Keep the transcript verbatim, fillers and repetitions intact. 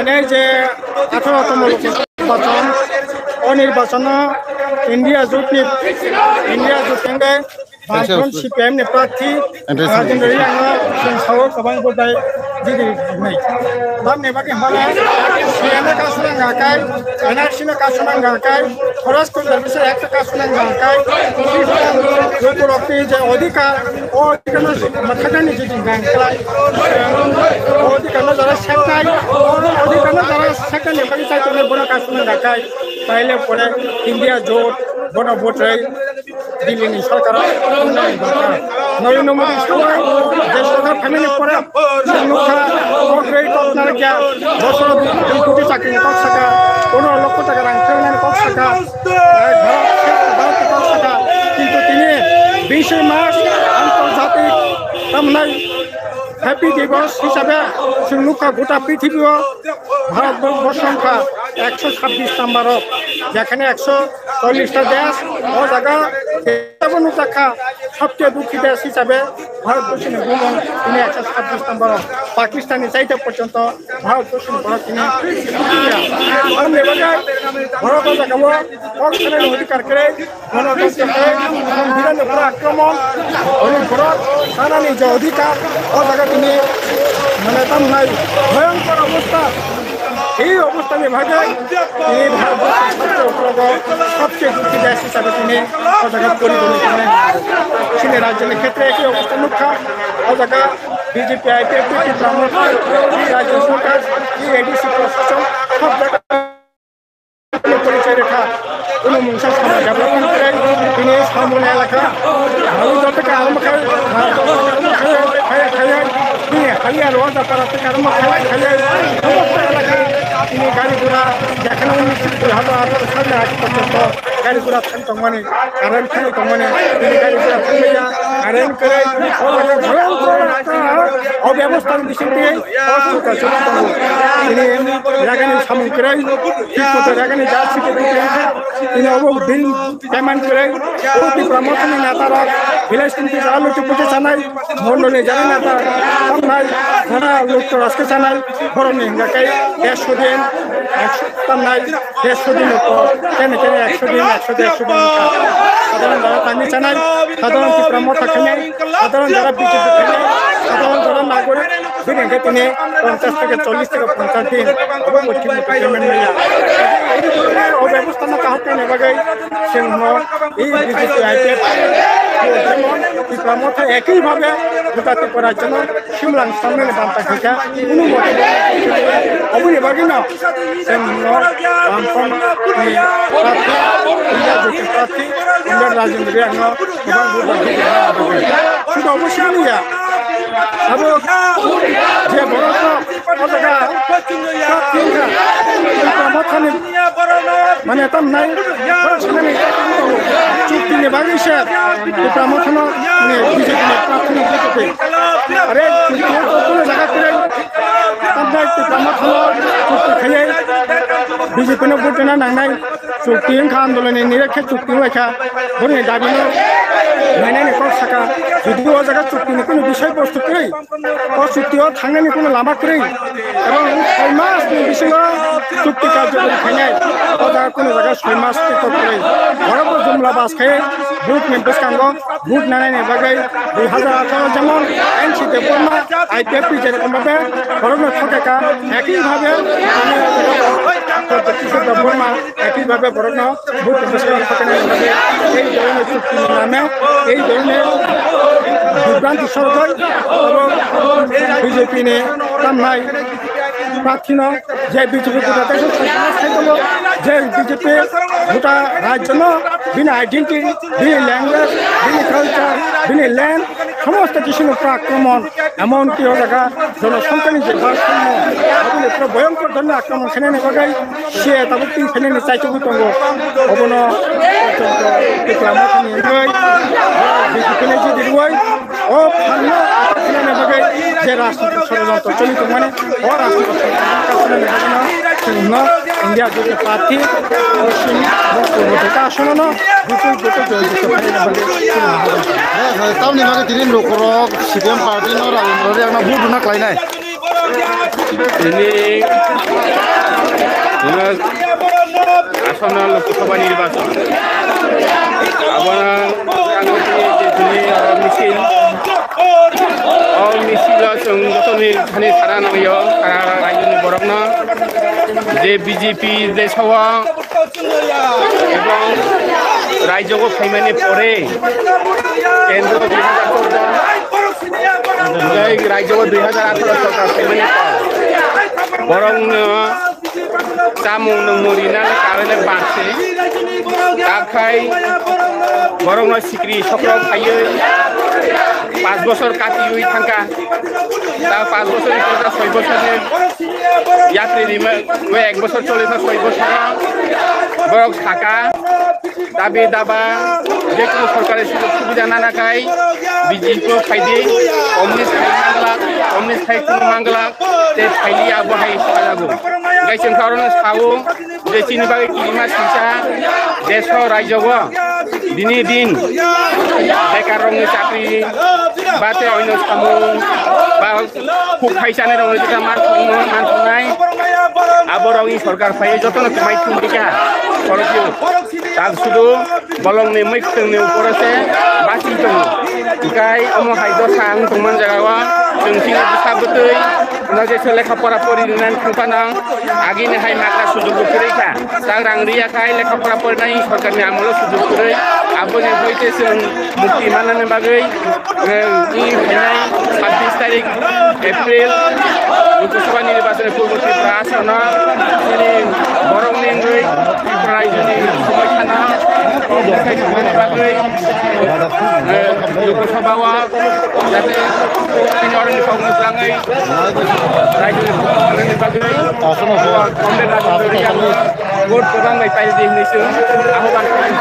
Nai je atharo tomo lokni nirbachon, o nirbachono India jotni, India jotni hwnkhe Bamfront C P I M ni prarthi Rajendra Reang no chwng sao kwbang vote bai jiti rwnai. Tamni bagwi hwnba C A A no kasu nang kha kai, N R C no kasu nang kha kai, Forest Conservation Act kasu nang kha kai, lukurokni je odhikar, o odhikarno mwthangani jiti nang khlai, o odhikarno jara seknai, o odhikarno jara seknani bagwi chai tongnai bono kasu nang kha kai, taile pore India jot bono vote rwi Delhi ni sorkar o wngnai dorkar. Narendra Modi sanai je sorkar phaimani pore chwng nukha, kok rwi kok narwkya, bosoro dui koti chakri ni kok saka, pondro lokho taka rang thwngnani kok saka, Bharat, Bharat ni kok saka. Kintu tini bishe mas antarjatik tamnai Happy Divas hisabe chwng nukha gota prithibi o Bharat borso wngkha ekso sabbish number o, jekhane ekso chollish ta desh, o jaga tebo nukjakha sabse dukhi desh hisabe Bharat borso ni bumung tini ekso sabbish number o, Pakistan ni chaita porjonto Bharat borso ni borok tini dukhi ya. Aboni bagwi borok o jaga o kok sanani odhikar kwrwi, Gwanotantro tei Songbidanni upor akromon, oro borok sanani je odhikar, o jaga tini mane tamnai bhoyonkor obostha, ei obosthani bagwi tini Bharat borso sabse ukrogo sabse dukhi desh hisabe tini o jaga porigono tini chini rajyoni khetre ekhi obostha nukha, o jaga B J P, I P F T, Tipra Motha, rajya sorkar, A D C proshashan, sob jaga Porichoi rekha, kuno mungsa sama development kwrwi, bini samung elaka, hali joto khe arombo khai, khai, khai, khai, bini hali aro japara tei arombo khai, khai, somosto elaka, bini gari gura, jekheno unis kuri hajar atharo sal ni age porjonto gari gura thang tongmani, current thang tongmani, bini gari gura thang ya, current kwrwi, o jaga bhoyonkor ekta obebostha ni bisingtwi, o sorkar choli tongo. Bini yagani samung kwrwi, Tito ragani jat sike tike wngkha. Tini obo bill payment kwrwi. O Tipra Mothani neta rok village committee jara luti puja sanai, mondoli jara neta tamnai, jara lukto raske sanai, borokni hingka khe dersho din, ekso tamnai, dersho din upo, kene kene ekso din, ekso din, ekso din wngkha. Sadharan jara tangwi sanai, sadharan Tipra Motha khainai, sadharan jara B J P khainai, sadharan jara nagorik, Bini hwnkhe tini ponchash theke chollish theke ponchash din obo bo thik motoi payment manya. O bebostha no kaham khaina bagwi chwng no e B J P I P F jemon Tipra Motha ekhi bhabe gota Tripura rajyo no simlang samnani banta khaikha. Kunu mote oboni bagwi no chwng no Ramphang ni prarthi, India Jyoti prarthi, India Rajendra Reang no Kwbang buddha hidi ha bagwi. Sudo obo sini ya. Abo je borok no o jaga sab thingkha. Tipra Mothani mane tam nai borok sinani chukti ni bagwi se Tipra Mothano mane B J P ni prarthi ni B J P. Are chukti o kono jaga kwrwi tam nai Tipra Mothano chukti khaiwi B J P no vote rwna nangnai. Chukti wngkha andolonni nini khe chukti wnglaikha. Boni dabi no nainani kok saka. Jodi o jaga chukti ni kunu bisoi bostu kwrwi, o chukti o thangnani kunu lama kwrwi, ebong soi mas ni bisingo chukti karjokori khainai. O jaga kunu jaga soi mas ni kok kwrwi. Borok bo jumla bas khai vote ni bwskango. Vote nanani bagwi dui hazar atharo jemon N C Debbarma, I P F T jerokom bhabe borokno thokeka, ekhi bhabe Kishore Debbarma ekhi bhabe borokno vote bwskango thokenani bagwi ei dhoroner chukti ni name ei dhoroner bibranti sorgoi abo B J P ni tamnai prarthino je B J P gota desho sai tongo, je B J P gota rajyono bini identity, bini language, bini culture, bini land, somosto kisini upor akromon, emonki o jaga jonosongkhani je bharsamyo, aboni upor bhoyonkor dhoroner akromon khainani bagwi C A A tabuk twi khainani chaitugwi tongo. Obono Tipra Mothani wngwi, B J P ni jodi rwui, O phanno atak khlaina bagwi je rajnitik sorojontro choli tongmani, o rajnitik sorojontro khlaina bagwino chwngno India Jyoti Party, Poschim Bongso Bojota asonono bipul vote joy jyoti khlaina bagwi chwngno. Tamni bagwi tini lukurok C P M party no Rajendra Reang no vote rwna khlainai. Tini, tini Assam Lok Sabha nirbachon. Abono ang tini, tini, ah, misil. O misilo chwng joto ni thani sana nangyo, ah, raijoni borokno. Je B J P de sawa ebong raijogo phaimani pore kendro dui hajar chordo, ei raijogo dui hajar atharo sorkar phaimani por borokno chamung nwngmung rina karone bakse takhai borokno sikri sokro phaiwi pas bosor katiwi thangkha. Ta pas bosor ni kota soi bosor ni yatri rima, o ek bosor chole ta soi bosor. Borok saka, dabi daba, je kono sorkari sujog subida nana khai, B J P o phaidi, omni sai mangla, omni sai kono mangla, te phaili abo hai salago. Gaisem karon sao, je chini bagwi kirima sisa, deso raijogo, dini din, bekar rokni chakri, ba te oino samung, ba khuk phaisani rokni jeta man thungno, man thungnai, abo rokni sorkar phai jotono kwmai thumrika, korokyo. Tak sudu bolongni mwkhwtwngni uporo se basi tongo. Hinkhe omo hai dosa ang tongman jagao, chwng chini bwsa bwtwi, no je se lekha pora pori rinani thangphano, agini hai magna sujog bo kwrwi kha. Tak rang riya khai lekha pora porinai sorkarni amolo sujog kwrwi. Aboni hoite chwng mukti manani bagwi, eh, i phainai sabbish tarik April Lok Sabha nirbachoni purbo Tripura asano chini borokni wngwi Tripura raijoni somoisano bagwi, eh, Lok Sabha o jate chini oroni kok mwchangwi raijoni kok mwchangni bagwi Comrade Rajendra Reang no vote kwbang bai paidi hinwi chwng ahoban khlai.